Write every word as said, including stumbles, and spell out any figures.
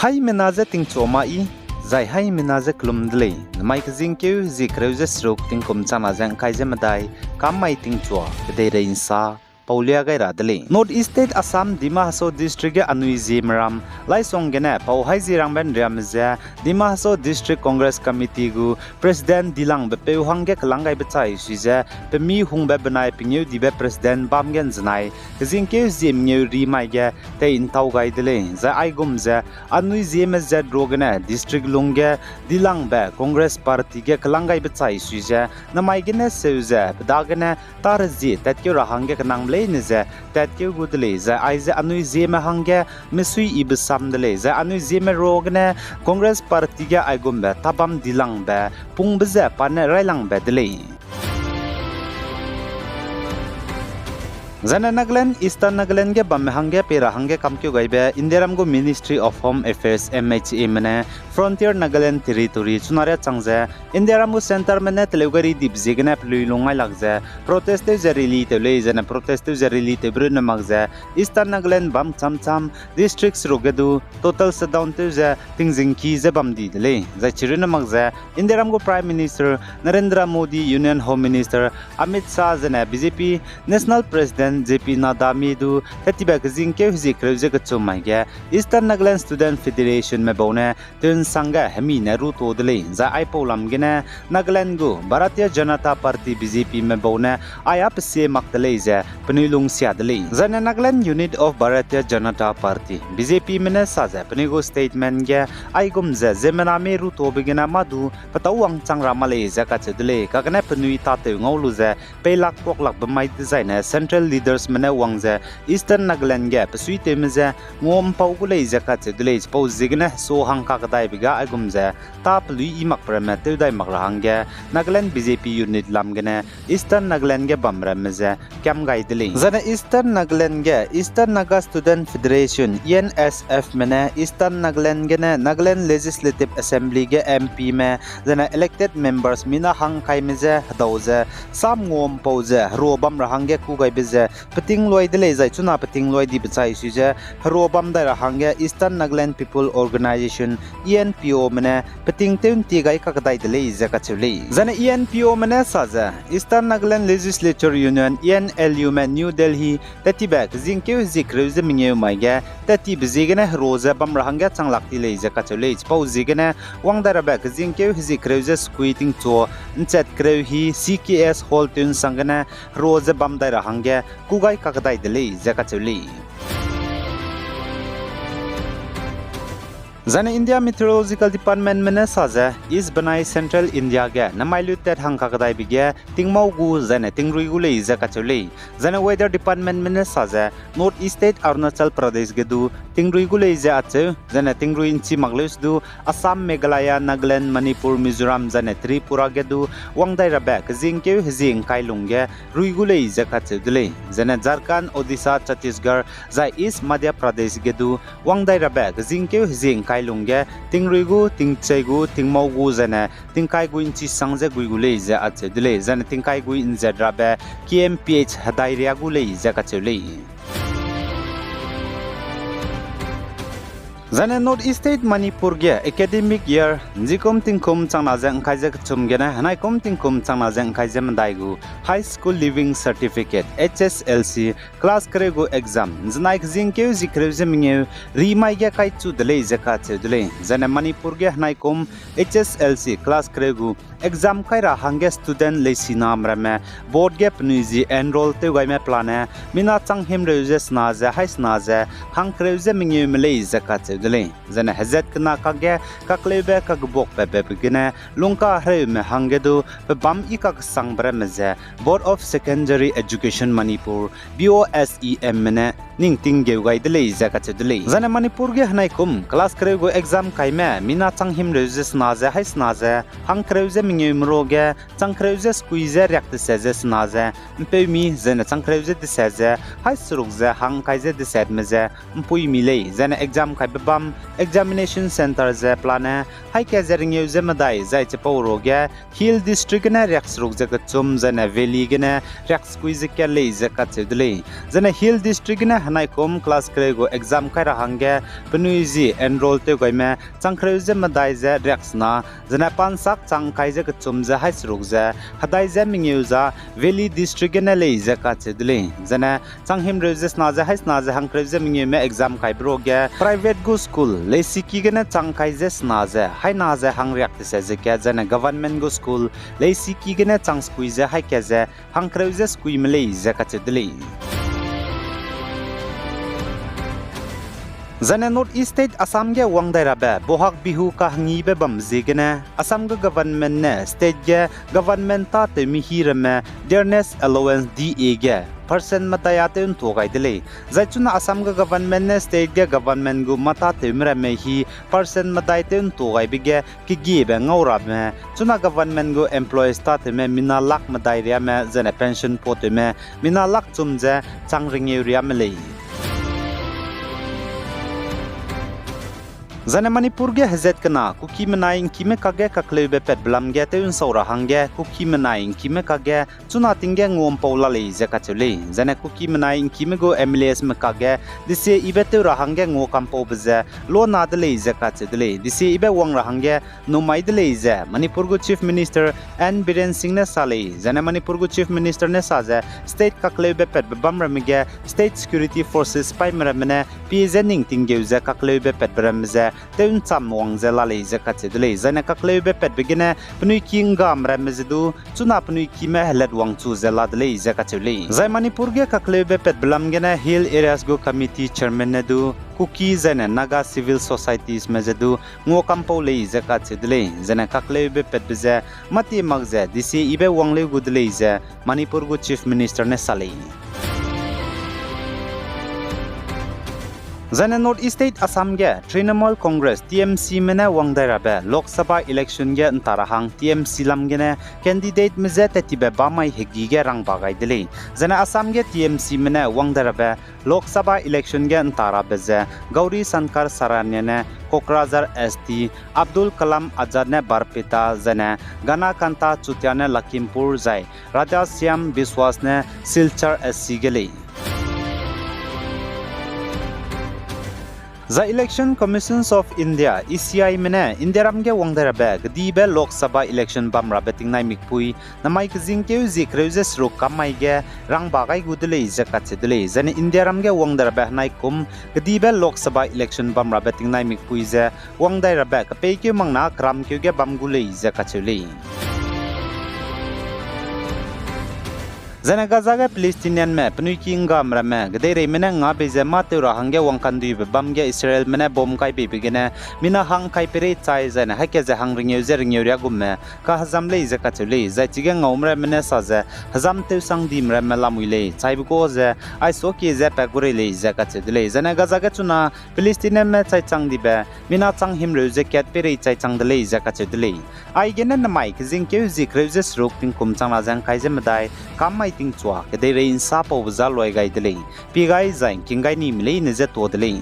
Haimena je tingchua ma i, zai haimena je kelum de lei. Namai kezingkeu hezie kereu ze seruk tingkum changna ze ngkai ze medai, kam mai tingchua, kedeirei nsa, paulia gai ra de lei. North East State Assam, Dima Hasao District ge anui ziemme ram, Laisong gene pau haizierangbe nriame ze, Dima Hasao District Congress Committee gu President dilangbe peu hangge kelang gaibe chai sui ze, pemi hungbe benai pengêudibe President bam ge nzenai, kezingkeu hezie mengeu ri mai ge tei ntau gai de lei, zai aigum ze, anui ziemme zat ruagene district lung ge dilangbe Congress Party ge kelang gaibe chai sui ze, namai gene seu ze, pe dagene tâ rezie tatkeu ra hangge kenangbe leine ze tatkeu gu de lei, zai aize anui ziemme hangge mesui yibe sam de lei, zai anui ziemme ruagene Congress Party ge aigumbe tâbam dilangbe pungbe ze pa ne railangbe de lei. Zaine Nagaland, Eastern Nagaland ge bamme hangge pei ra hangge kamkeu gaibe Indiaram gu Ministry of Home Affairs, M H A me ne Frontier Nagaland Territory chuna riâ chang ze, Indiaram gu centreme ne teleu gari dibe ziegene pelui lung ngailak ze protest tew ze rally tew lei, zaine protest tew ze rally tewbe runne mak ze Eastern Nagaland bam chamcham district seruk ge du total shutdown tew ze tingzingki ze bam di de lei. Zai chirunne mak ze Indiaram gu Prime Minister Narendra Modi, Union Home Minister Amit Shah, zaine B J P National President J P Nadda mi du tetibe kezingkeu hezie kereu ze kechum mai ge Eastern Nagaland Student Federationme bau ne tew'nsang ge hemi ne ruto de lei, zai aipau lam gene Nagaland gu Bharatiya Janata Party, B J Pme bau ne aia pesie mak de lei ze penui lungsia de lei. Zaine Nagaland Unit of Bharatiya Janata Party, B J Pme ne sa ze penui gu statement ge aigum ze ziemmena mi rutobe gene mâ du petâu wangchang ra ma lei ze kacheu de lei, kagene penui tâtew ngau lu ze peilak kuaklakbe mai dezaine central leadersme ne wang ze Eastern Nagaland ge pesuitewme je ngua'mpau gu lei ze kacheu de lei, chipau ziegene hesu hang kakdaibe ge aigum ze tâ pelui i makbe ramme tew dai mak ra hangge Nagaland B J P unit lam gene Eastern Nagaland ge bam ramme ze kiam gai de lei. Zaine Eastern Nagaland ge Eastern Naga Student Federation, E N S Fme ne Eastern Nagaland gene Nagaland Legislative Assembly ge M Pme, zaine elected members mina hangkaime je hedau ze sam ngua'mpau ze herua bam ra hangge kû gaibe ze peting luai de lei, zai chuna peting luai dibe chai sui ze herua bam dai ra hangge Eastern Nagaland People Organisation, E N P Ome ne peting tew ntie gai kakdai de lei ze kacheu lei. Zaine E N P Ome ne sa ze Eastern Nagaland Legislature Union, E N L Ume New Delhi tetibe kezingkeu hezie kereu ze mengeu mai ge tetibe ziegene herua ze bam ra hangge chang lak ti lei ze kacheu lei, chipau ziegene wang dai rabe kezingkeu hezie kereu ze sekui tingchua nchat kereu hi C K S Hall tew'nsang gene herua ze bam dai ra hangge kû gai kakdai de lei ze kacheu lei. Zaine India Meteorological Departmentme ne sa ze East benai Central India ge namai lu tat hang kakdaibe ge tingmau gu zaine tingrui gu lei ze kacheu lei. Zaine Weather Departmentme ne sa ze North East State Arunachal Pradesh ge du tingrui gu lei ze acheu, zaine tingrui nchi mak leu se du Assam, Meghalaya, Nagaland, Manipur, Mizoram zaine Tripura ge du wang dai rabe kezingkeu hezie ngkai lung ge rui gu lei ze kacheu de lei. Zaine Jharkhand, Odisha, Chhattisgarh zai East Madhya Pradesh ge du wang dai rabe kezingkeu hezie ngkai lung ge tingrui gu, tingchei gu, tingmau gu zaine tingkai gui nchi sang ze gui gu lei ze acheu de lei. Zaine tingkai gui nzat rabe K M P H hedai riâ gu lei ze kacheu lei. Zaine North East State Manipur ge academic year nzikum tingkum changna ze ngkai ze kechum gene henaikum tingkum changna ze ngkai ze medai gu High School Leaving Certificate, H S L C, class kereu gu exam nzenai kezingkeu hezie kereu ze mengeu ri mai ge kaichu de lei ze kacheu de lei. Zaine Manipur ge henaikum H S L C class kereu gu exam kai ra hangge student leisiname ramme board ge penui zi enroll tew gaime pelane mina chang himreu ze sena ze hai sena ze hangkereu ze mengeume lei ze kacheu de lei. Zaine hezat kena kakge kakleube kakbuakbe bebe gene lungka hereume hangge du pebâm i kakesangbe ramme ze Board of Secondary Education Manipur, B O S E M me ne ning tinggeu gai de lei ze kacheu de lei. Zaine Manipur ge henaikum class kereu gu exam kaime mina chang himreu ze sena ze hai sena ze hangkereu ze mengeume ruage chang kereu ze sekui ze riak deset ze sena ze mpeumi zaine chang kereu ze deset ze hai seruk ze hangkai ze desetme ze mpuimi lei. Zaine exam kaibe bam examination centre ze pelane haika ze rengeu ze medai zai chipau ruage Hill District gene riak seruk ze kechum zaine Valley gene riak sekui ze kat lei ze kacheu de lei. Zaine Hill District gene Henaikum class kereu gu exam kai ra hangge penui zi enroll tew gaime chang kereu ze medai ze riaksena, zene pa nsak chang kai ze kechum ze haî seruk ze hedai ze mengeu za Valley District gene lei ze kacheu de lei. Zene chang himreu ze sena ze haî sena ze hangkereu ze mengeume exam kaibe ruage private gu school leisiki gene chang kai ze sena ze haî na ze hangriak tese ze kat, zene government gu school leisiki gene chang sekui ze haî kat ze hangkereu ze sekuime lei ze kacheu de lei. Zene North East State Assam ge wang dai rabe Bohag Bihu kahengibe bam ziegene Assam gu government ne state ge government tâtewme hî ramme dearness allowance, D A ge percent medai a tew ntua gai de lei. Zai chuna Assam gu government ne state ge government gu mâ tâtewme ramme hî percent medai tew ntua gaibe ge kegiebe ngau rabe, chuna government gu employees tâtewme mina lak medai riame zene pension potewme mina lak chum ze chang rengeu riame lei. Zane Manipur ge hezat kena Kuki menai ngkime kakge kakleube patbe lam ge tew nsau ra hangge Kuki menai ngkime kakge chuna ting ge nguampau la lei ze kacheu lei. Zane Kuki menai ngkime gu M L As me kakge desiayibe tew ra hangge nguampaube ze luana de lei ze kacheu de lei. Desiayibe wang ra hangge numai de lei ze Manipur gu Chief Minister N Biren Singh ne sa lei. Zane Manipur gu Chief Minister ne sa ze state kakleube patbe bam ramme ge state security forces paîme ramme ne pie ze ning tinggeu ze kakleube patbe ramme ze tew ncham wang ze la lei ze kacheu de lei. Zane kakleube patbe gene penui ki nggame ramme ze du chuna penui kime helat wangchu ze la de lei ze kacheu lei. Zai Manipur ge kakleube patbe lam gene Hill Areas gu Committee Chairman ne du Kuki zane Naga civil societies me ze du nguakampau lei ze kacheu de lei. Zane kakleube patbe ze mâtie mak ze desiayibe wang leu gu de lei ze Manipur gu Chief Minister ne sa lei. Zane North East State Assam ge Trinamool Congress, T M C me ne wang dai rabe Lok Sabha election ge nta ra hang T M C lam gene candidateme je tattibe bamai hegî ge rangba gai de lei. Zane Assam ge T M C me ne wang dai rabe Lok Sabha election ge nta rabe ze Gauri Shankar Saranya ne Kokrajhar S T, Abdul Kalam Azad ne Barpeta, zane Ganakanta Chutia ne Lakhimpur, zai Radheshyam Biswas ne Silchar S C ge lei. Zai Election Commission of India, E C I me ne Indiaram ge wang dai rabe kedibe Lok Sabha election bam rabe tingnai mikpui namai kezingkeu zie kereu ze seruk kam mai ge rangba gai gu de lei ze kacheu de lei. Zane Indiaram ge wang dai rabe henaikum kedibe Lok Sabha election bam rabe tingnai mikpui ze wang dai rabe kepeikeu mak na keramkeu ge bam gu lei ze kacheu lei. Zane Gaza ge Palestinianme penui ki nggame ramme kedeireime ne ngabei ze mâ tew ra hangge wangkanduibe bam ge Israelme ne bomb kai beibe gene mina hang kai peirei chai zane haî kat ze hang rengeu ze rengeu riagumme kahezam lei ze kacheu lei. Zai chige ngaume ramme ne sa ze hezam tewsang dime ramme lamui lei, chaibe ga ze aisuakie ze pat gu rei lei ze kacheu de lei. Zane Gaza ge chuna Palestinianme chai chang dibe mina chang himreu ze kat peirei chai chang de lei ze kacheu de lei. Aigene namai kezingkeu zie kereu ze seruk tingkum chang na ze ngkai ze medai kam mai tingchua kedeirei nsa paube za luai gai de lei. Pie gai zai ngking gai nime leine ze tuâ de lei.